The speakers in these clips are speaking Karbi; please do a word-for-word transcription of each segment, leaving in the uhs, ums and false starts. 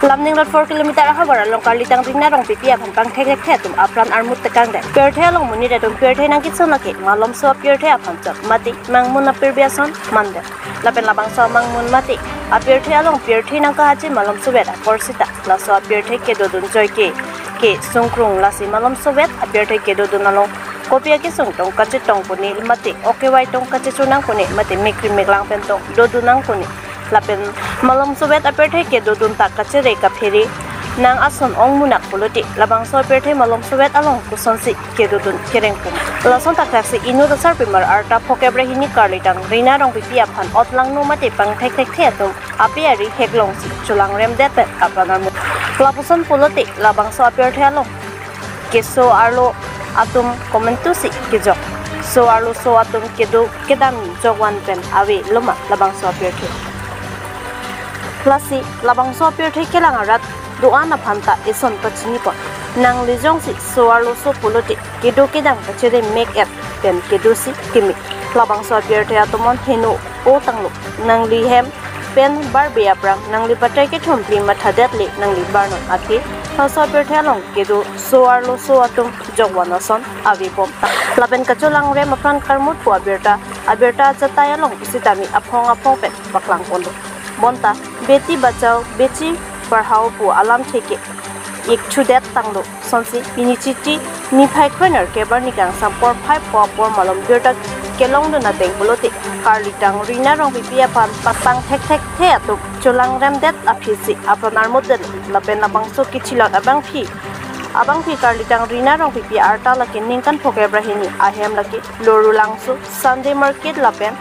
Lamningrot four kilometer ahavar along Karlitang Rina Rongpipi aphan pangthek thekthe atum apran armut tekangdet. Pirthe along monit atum pirthe nangkison lake malomso apirthe aphan chot mate mangmun apirbi ason mandet. Lapen labangso amangmun mate apirthe along pirthe nangkahachi malomsovet apor sita laso apirthe kedodun joike ke sungkrung, lasi malomsovet apirthe kedodun along kopi akesung tong kachetong pune mate okevai tong kachechonang pune mate mekri meklang pen tong dodunang pune. Lapen malomsovet apirthe kedodun ta kachere kaphere nang ason ongmunak pulote labangso apirthe malomsovet along kosonsi kedodun kereng pum. Lason thakthak si inut asarpimar arta phokep ra hini Karlitang Rina Rongpipi aphan otlangno mate pangthek thekthe atum ape ari heklongsi cholangremdet pen apran armut. Lapuson pulote labangso apirthe along keso arlo atum komantusi kejok. So arloso atum kedo kedam jokvan pen ave loma labangso apirthe. Lasi labangso apirthe kelang arat do-an aphan ta eson pachinipon. Nangli jongsi so arloso pulote kedo kedam kachere mek-et pen kedosi keme. Labangso apirthe atum on heno o tanglo. Nangli hem pen barbe aphrang nangli batai kethom phli mathadet le nangli barnon athe laso apirthe along kedo so arloso atum jokvan ason avebom ta. Lapen kacholangrem apran karmut pu abirta, abirta achatai along sitame aphong aphong pen paklangponlo. Bonta beti bachao beti padhao pu alamthe ke-ik thudet tanglo. Sonsi pini Chiti niphai kroner kebar nikangsam porphai pho apor malom birta kelongdun ateng pulote Karlitang Rina Rongpipi aphan pangthek thekthe atum cholangremdet aphisi apran armutdet. Lapen labangso kechilot abangphi abangphi Karlitang Rina Rongpipi arta lake ningkan phokep ra hini ahem lake Lorulangso Sunday Market lapen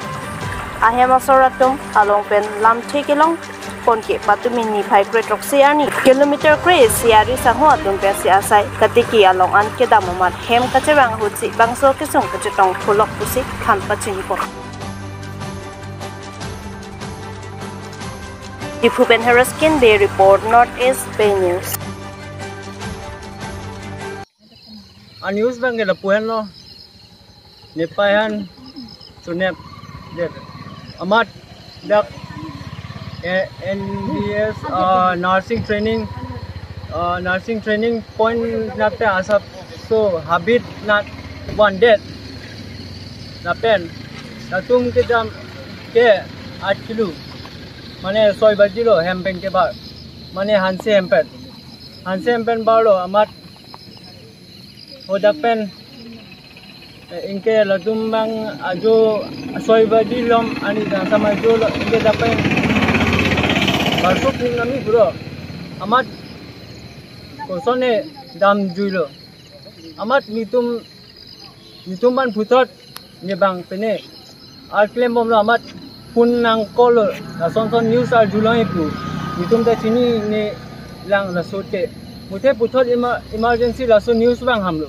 ahem asor atum along pen lamthe kelong ponke patumi niphai kre throksi arni kilometer kre isi ari sangho atum pensi asai katiki along an kedam amat hem kachevang ahutsi bangso kesung kachetong pulok pusi than pachinipon. Diphu pen Hereskin Bey report, North East Bey News. Anews abang ke lapu henlo. Nepaihan sunep det. Amat dak, eh, N D S, ah, nursing training, ah, nursing training point nat te asapso habit nat vandet. Lapen latum kedam ke aat kilo. Mane soi baji lo hem pen kebar. Mane hanse hem pen. Hanse hem pen barlo amat hodak pen, eh, ingke latum abang ajo soi baji lom ani dangsam ajo lo ingke dak pen barsuk ning nami puro amat kosonne damjuilo. Amat netum, netum abang puthot ne bang pene arklem bomlo amat phone nang call lo, lason son news arjulong ipu. Netum ta chinine lang laso te. Muthe puthot emer-, emergency laso news abang hamlo.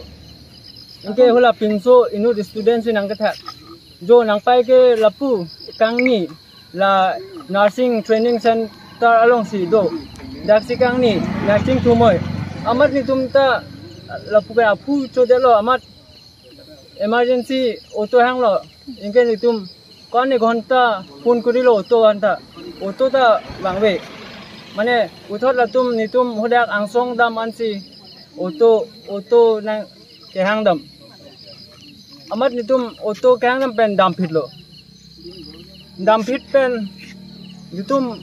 Ingke hala pinso inut student si nangkethak. Jo nangpai ke lapu kangni la nursing training center alongsi do. Daksi kangni nursing thumoi. Amat netum ta lapu ke aphu chodelo amat emergency auto hanglo. Ingke netum ko-an ghonta phone kurilo auto anta. Auto ta vangve. Mane puthot latum netum hodak angsong dam ansi auto, auto nang kehang dam. Amat netum auto kehang dam pen damphitlo. Damphit pen netum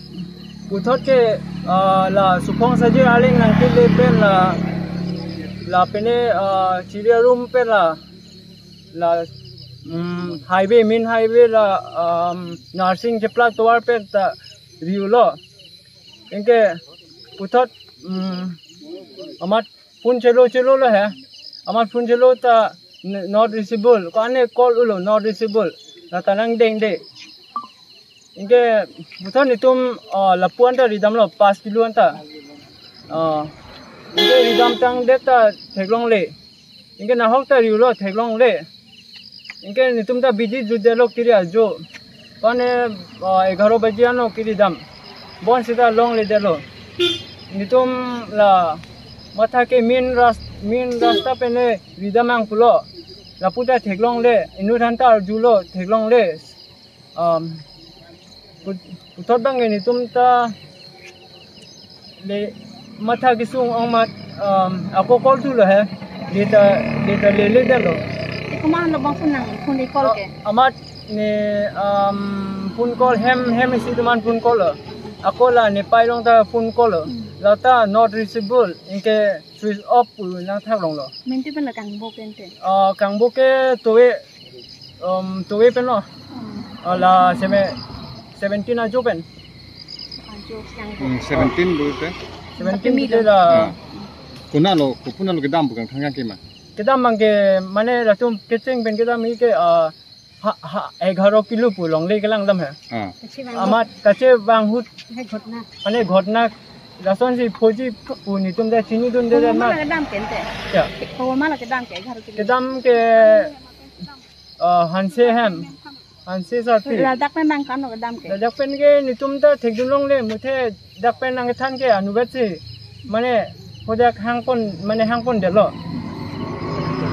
puthot ke, ah, la Suphong Sajir Aling nangkele pen la, la pene, ah, Chiri arum pen la, la, mm, highway, main highway la, um, nursing chepla tovar pen ta riulo. Ingke puthot, mm, amat phone chelo chelo lo he. Amat phone chelo ta n-, not reachable. Ko-an call ulo not reachable. La ta nangdengde. Ingke puthot netum, ah, lapu anta ridamlo pas kilo anta. Ah, ingke ridam tangdet ta theklongle. Ingke nahok ta riulo theklongle. Ingke netum ta bidi judelo kiri ajo. Pane, ah, egharo baji ano kiri dam. Bon sita longledetlo. Netum la matha ke main ras-, main rasta pene ridam ang pulo. Lapu ta theklongle. Inut aphanta arjulo theklongle. Um, put-, puthot abang netum ta Le matha kesung ong mat, um, ako call thulo he. Data data lele dalo. Komat lo bang phone nang phone call ke. Amat ne, um, phone call hem hem isi atum an phone call lo. Ako la Nepei along ta phone call lo. Hmm. Lata not reachable, anke switch off pu nangthak longlo. Menti pen la kangbo pen te. Ah, kangbo ke towe, um, towe pen lo. Hmm. Ah, la seme seventeen ajo pen. Ajo yang. Hmm, seventeen dulu te. Seventeen tapi dulu la. Ah. Konat lo, konat lo kedam pu kangthang kangke ma? Kedam abang ke mane latum kecheng pen kedam ke, ah, ha, ha, egharo kilo pu longle kelang dam he. Ah. Kachevang. Amat kachevang ahut. Hai ghotna. Mane ghotna lasonsi phoji pu netum ta chinidunde. Komat ma. Kedam pen te. Ya. Komat ma la kedam ke egharo kilo. Kedam ke, ah, Hanse hem. Hanse sarpi. Ladak pen abang ko-an lo kedam ke? Ladak pen ke netum ta thekdun longle, muthe dak pen nangkethan ke anutvet si. Mane hadak hangpon, mane hangpondetlo.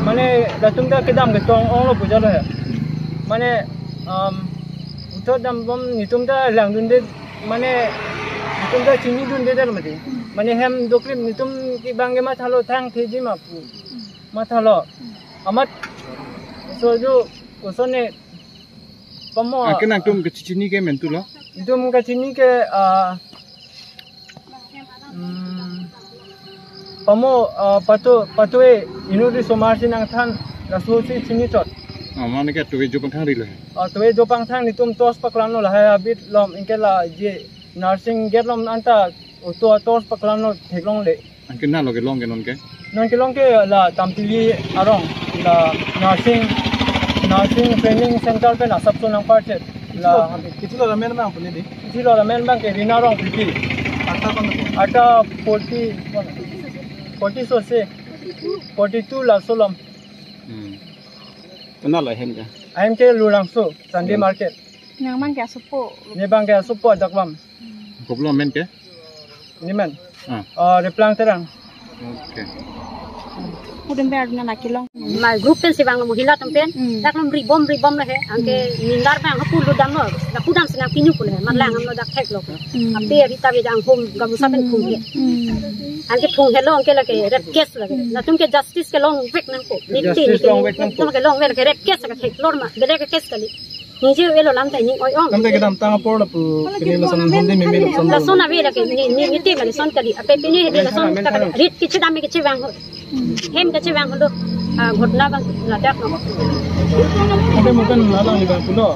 Mane latum ta kedam ketong onglo pu jalo he. Mane, um, puthot dambom netum ta langdunde, mane netum ta chinidunde dal mati. Mane hem doklim netum ke abang ke mathalo thang theji ma pu. Mathalo. Amat so ju kosonne pamo. Ah, ke nangtum kechini ke mentu lo? Netum kechini ke, ah, hmm, pamo, ah, patu, patu e inut osomar si nangthan laso si chini chot. Ah, mane ke towe ajo pangthang rilo he? Ah, towe ajo pangthang netum torch paklamlo lahai habit along, anke la je nursing gate along anta auto torch paklamlo theklongle. Anke konat lo kelong ke non ke? Non kelong ke la Tampili arong, la nursing, nursing training center pen asapso nangparchet. La. Kechilo, kechilo amen abang puni di? Kechilo amen abang ke Rina Rongpipi. Arta ko-an lo? Arta forty, forty sose. Forty-two laso along. Hmm. Konat lo ahem ke? Ahem ke Lurangso, Sunday market. Nang abang ke asopo? Ne abang ke asopo adak abang. Kopilo amen ke? Ne amen? Ah. Ah, Replang Terang. Okay. Pudum ber na laki long. Ma group pen si abang mohila atum pen. Hmm. Dak lom ribom ribom lo he. Anke ninggar abang hapu lo damlo. Dak pudam si nangpinu pu lo he. Marlang amlo dak theklo. Hmm. Ape ari ta beda anghom gamusa pen phung he. Hmm. Anke phung helo anke lake rape case lake. Hmm. Latum ke justice ke longvek nangpo. Niti, justice niti, longvek nangpo. Latum ke longvek lake rape case lake theklor ma. Beda ke case kali. Ningje elo lam ta ining oi ong. Lam ta kedamtang apor lapu pini lason Sunday meme lason. Lason ave lake ni, ni, niti ma lason kali. Ape pini hedi lason tak rit kechedam kechevang ho. Hem kechevang ho do. Ah, ghotna abang ladak lo. Mungkin, mungkin lalang ni abang pulo.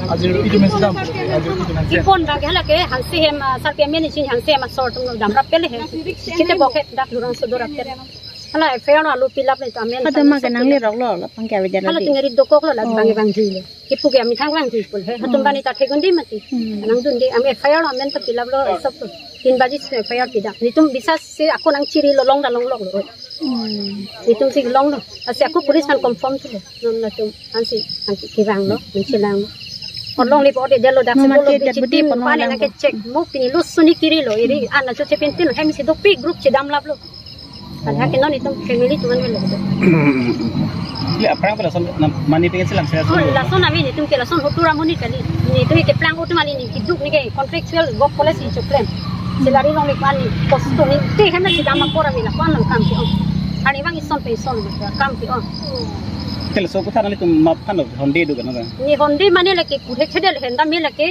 Ajir itu men sedam. Ajir itu men sedam. Ipon abang ke lake Hanse hem, ah, sarpi amen isi Hanse hem asor atum lo damrap pele he. Kita bokhe dak Lurangso dorap pele. Hala F I R lo alo pilap le to amen. Ada ma ke nangli rok lo, lo pangke abe jalo. Hala di. Tingari dokok lo la. Oh. Bang bang di le. Kipu ke amethang vangthu pu he. Hatum bani ta thekdunde mati. Hmm. Nangdunde, am F I R lo amen ta pilap lo, sob lo. Tin baji si F I R pidam. Netum bisas si ako nangchiri lo, long ta longlok lo. Hmm. Netum si longlo. Lasi ako police kan confirm thulo. Non latum ansi, ansi kevanglo, ansi langlo. Orlong lipo de delo dak. Mama sibolo ke bichit jabudi tim pano pale lang nangke ko. Check. Mo pini lo suni kiri lo. Iri ana cho chepin tin hem si dopik group chedam laplo. Ada ke non itum family tuan melo. Le aphrang pen lason na mani pengen selam saya. Oh, lason ami netum ke lason hotura moni kali. Netum ke plang hotu mani ni kiduk ni ke contractual work policy choklen. Salary long le pani post ni te hem na chedam apor ami la kwan kam ke ong. Ani bang ison pe ison kam ke ong. Ke laso kuthan netum map kan honde do kan. Ni honde mane lake purhe khedel henda me lake.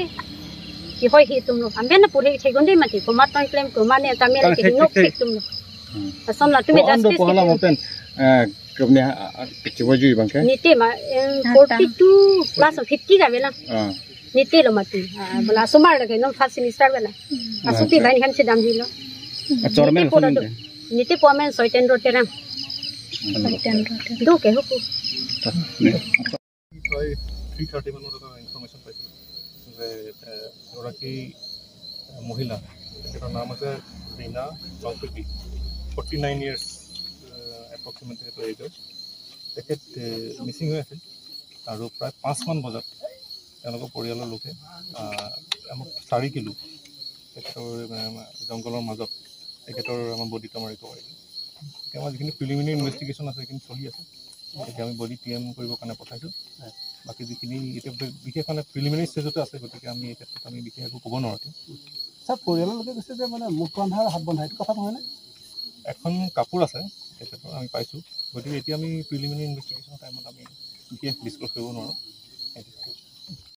Kihoi hi atum lo. Amben na purhe thekdunde mati. Komat tong klem komat ne ta me lake nok thek atum lo. Hmm. Ason latum e ko-an do justice ko hala kitu. Mo pen, eh, kemne, ah, ah, kechua jui abang ke? Nite ma, em, arta. Forty-two plus fifty ta avelang. Ah. Nite lo mati. Ah, bala asomar lake non first semester bala. Hmm. Asopi, ah, bai ni hem chedam jilo. Achor nite men pura do. Nite po amen Soitendro Terang. Hmm. Soitendro Terang. Do ke huku. Ah, ne. প্ৰায় three thirty মানত এটা ইনফৰমেশ্যন পাইছিলোঁ যে, এ, এগৰাকী, এ, মহিলা, তেখেতৰ নাম আছে ৰীনা চংকৃতি, ফৰ্টি নাইন ইয়াৰ্ছ, এ, এপ্ৰক্সিমেট তেখেতৰ এজৰ। তেখেত, এ, মিচিং হৈ আছিল আৰু প্ৰায় পাঁচমান বজাত তেওঁলোকৰ পৰিয়ালৰ লোকে, আ, আমাক চাৰি কিলো তেখেতৰ, এ, জংঘলৰ মাজত তেখেতৰ আমাৰ বডিটো আমাৰ ৰিকভাৰী। এতিয়া আমাৰ যিখিনি প্ৰিলিমিনেৰী ইনভেষ্টিগেশ্যন আছে, সেইখিনি চলি আছে। এতিয়া আমি বডি পি এম কৰিবৰ কাৰণে পঠাইছোঁ। বাকী যিখিনি এতিয়া বিশেষ মানে প্ৰিলিমিনেৰী ষ্টেজতে আছে, গতিকে আমি এই ক্ষেত্ৰত আমি বিশেষ একো ক'ব নোৱাৰোঁ এতিয়া। ছাৰ, পৰিয়ালৰ লোকে কৈছে যে মানে মুখখন ধৰা হাত বন্ধা, এইটো কথা নহয়নে? এখন কাপোৰ আছে, তেখেতৰ আমি পাইছোঁ। গতিকে এতিয়া আমি প্ৰিলিমিনাৰী ইনভেষ্টিগেশ্যনৰ টাইমত আমি বিশেষ ডিছকাছ কৰিব নোৱাৰোঁ।